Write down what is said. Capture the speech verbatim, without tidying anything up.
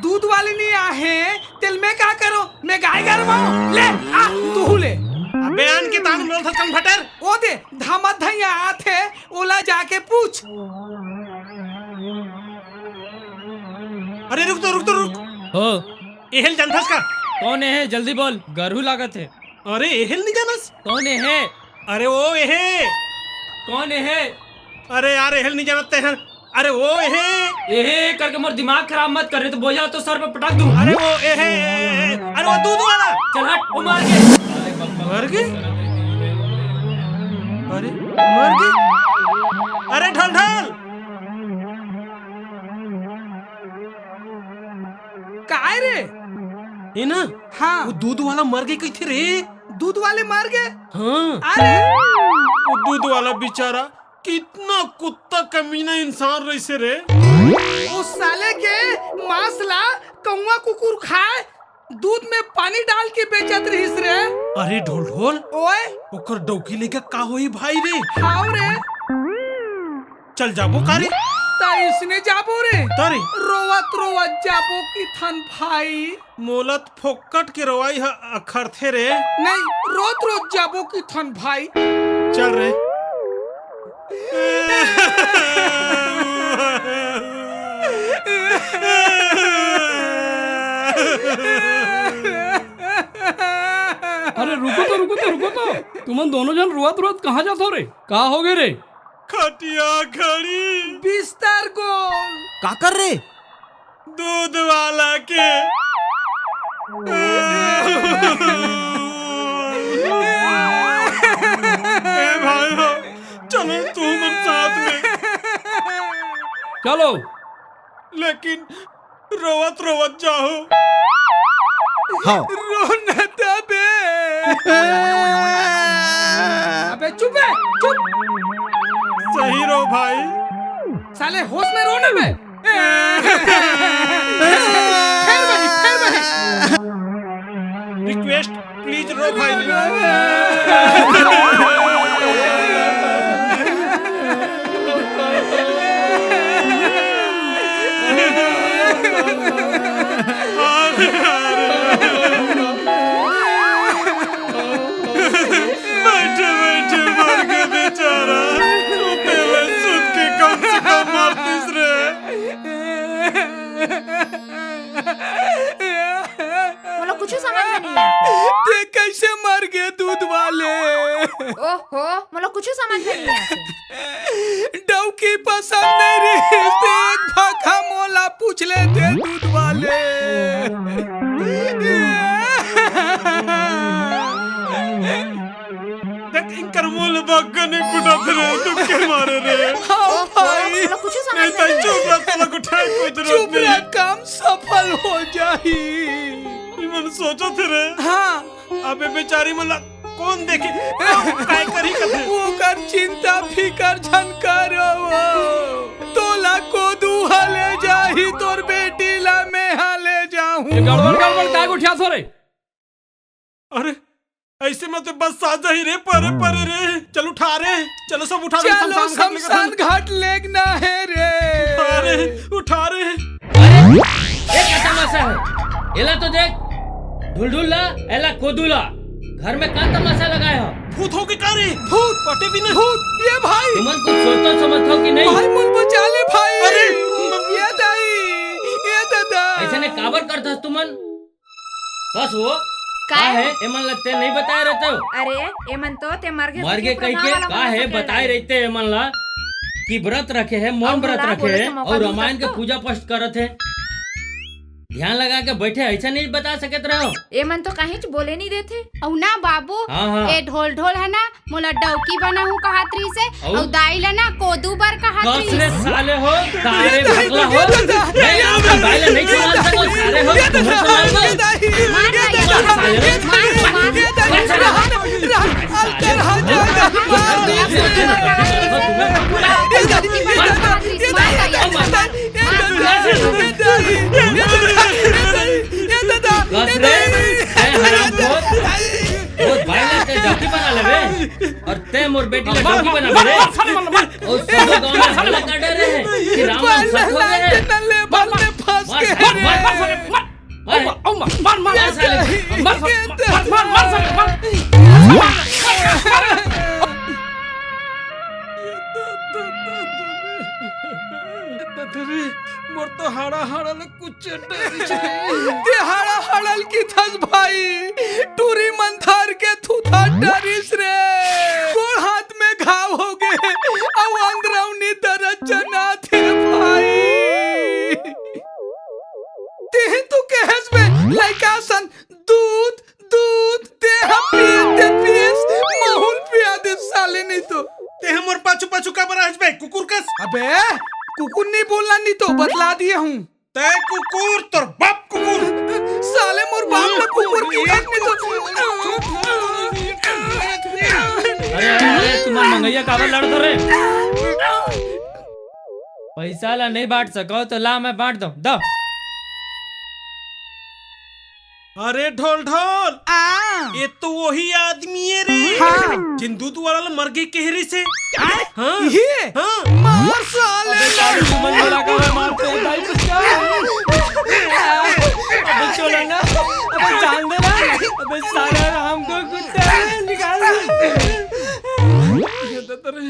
दूध वाले नहीं आहे, तेला मैं का करो? मैं गाय गरवाओ। ले, आ, तू ले। अबे आन के तान बोल था कम फटर। ओ दे, धामत धैया आथे, ओला जाके पूछ। अरे रुक तो, रुक तो, रुक। हो। एहे ल जानथस का? कौन एहे? जल्दी बोल, गरहू लागत हे। अरे एहे ल नहीं जानस? कौन एहे? अरे ओ एहे। कौन एहे? अरे यार, एहे ल नहीं जानत ते हैं। अरे ओ एहे। एहे करके मोर दिमाग खराब मत कर, नहीं तो बोझा तो सर पे पटक दूं। अरे ओ एहे, एहे, एहे। अरे ओ दूध वाला। चल हट, ओ मर गे। मर गे? अरे मर गे? अरे ढल ढल। काय रे? ए ना, हाँ। वो दूध वाला मर गे कहिथे रे। दूध वाले मर गे? हाँ। अरे, वो दूध वाला बेचारा कितना कुत्ता कमीना इंसान रहिसे रे। उस साले के मांस ला कौवा कुकुर खाए, दूध में पानी डाल के बेचत रहिस रे। अरे ढोल ढोल, ओए। ओकर डौकी लेके का होई भाई रे? हाव रे। चल जाबो का रे? त इसने जाबो रे। त रे? रोवत रोवत जाबो कि थन भाई। मोला त फोकट के रोवाई ह अखरथे रे। नहीं, रोत रोत जाबो कि थन भाई। चल रे। अरे रुको तो, रुको तो, रुको तो। तुमन दोनों झन रोवत रोवत कहाँ जात हो रे? का हो गे रे? खटिया खड़ी। बिस्तर गोल। काकर रे? दूध वाला के। ए भाई हो, चलो तू मन साथ में। चलो। लेकिन रोवत रोवत जाओ। हाँ। रोना था बे। अबे चुप बे, चुप। सही रो भाई। साले होश में रो ना बे। फेर वही, फेर वही। Request, please रो भाई। बैठे बैठे मर गे बेचारा, सुते में सुत के कम से कम मरतिस रे। मोला कुछु समझ में नहीं आत। ते कैसे मर गे दूध वाले? ओहो, मोला कुछु समझ में नहीं आत। डौकी पसंद नहीं रहिस ते एक भाखा मोला पूछ लेते दूध वाले। देख, इनकर मुंह ले बग्गा नहीं फुटत रे, दुख के मारे रे। हाँ ओहो, भाई। मोला कुछु समझ नहीं, में नहीं चुप रह, आत। तोला कुठाई कोई जरूरत चुप नहीं। रह, काम सफल हो जाही। इमन सोचत रे। हाँ। अबे बेचारी मन ला कौन देखे? काय करही कथे? ओकर चिंता फिकर झन करो वो। तोला कोदू हा ले जाही, तोर बेटी ला मैं हा ले जाहूँ। ये गड़बड़ गड़बड़ काय गोठियाथो रे? अरे, ऐसे में तो बस आ जाही रे, परे परे रे। चल उठा रे, चलो सब उठा रे, चलो शमशान घाट लेके शमशान चल। घाट लेगना है रे। उठा रे, उठा रे। अरे, ये का तमाशा है? एला तो देख, ढुलढुल ला, एला कोदू ला। घर में का तमाशा लगाए हो? भूत हो के का रे? भूत। पटे भी नहीं। भूत, ये भाई। तुमन कुछ सोचथो समझथो कि नहीं? भाई, मोला बचा ले भाई। अरे। ये दाई, ये दादा। ऐसे ने काबर करथस तुमन? बस वो, का का है? है? एमन ला ते नहीं बताए रहते हो? अरे, एमन तो ते मर गे मर गे कहिके कहा वाला का मन है? सोचे बताए रहे। रहते एमन ला कि व्रत रखे है, मौन अउ व्रत भला रखे बोले है तो मौका अउ मिलता रामायण के तो। पूजा पाठ करत है। ध्यान लगा के बैठे, ऐसा नहीं बता सकत रहो। एमन तो कहीं बोले नहीं देते। अउ ना बाबू, हाँ, हाँ। ए ढोल ढोल है ना, मोला डौकी बनाहूं कहत रहिसे, अउ? अउ दाई ला ना कोदू बर कहत कस रे रहिसे। साले हो, तारे भकला हो। मैं आपका दाई ला नहीं संभाल सको, साले हो, तुम्हें संभाल दो। मार दाई, मार, मार, मार। कस रे, ए हरामखोर, वो भाई ला ते डौकी बना लेबे। अउ ते मोर बेटी ला डौकी बना दे रे। अउ सब गांव में हल्ला कर डरे हे कि राम राम सत हो गए हे। मार, मार, मार, साले, मार। मार, मार, मार, मार, साले। मार, मार, मार, मार, मार, मार, साले, मार। अरे, मोर तो हाड़ा हाड़ा ले कुछ डरिस रे। ते हाड़ा हाड़ा ल किथस भाई, टूरी मन धर के थूथा डरिस रे। गोड़ हाथ में घाव हो गे, अउ अंदरौनी दरद जनाथे भाई। तेही तो कहेस बे, लइका सन दूध, दूध, तेहा पिए, ते पिएस, महूं ल पिया दे साले नहीं तो। तेहा मोर पाछू पाछू काबर आस बे, कुकुर कस? अबे, कुकुर नहीं बोलना नहीं तो, बतला दिए हूँ। तैं कुकुर, तोर बाप कुकुर। साले मोर बाप ल कुकुर किथस नहीं तो। अरे, अरे, अरे, तुमन मंगइया काबर लड़त हो रे? पइसा ला नहीं बांट सको तो ला, मैं बांट दूं, दो। अरे ढोल ढोल, आ। ये तो वही आदमी हे रे, हाँ। जेन दूध वाला ल मर गे कहे रिहिसे। आय? हाँ। ये? हाँ। मार साले। अबे साले, तुमन मोला काबर मारते हो भाई, कुछ क्या? अबे छोड़ो ना, अबे जान दे ना, अबे साले हरामखोर कुत्ता, निकाल। ये तो तेरे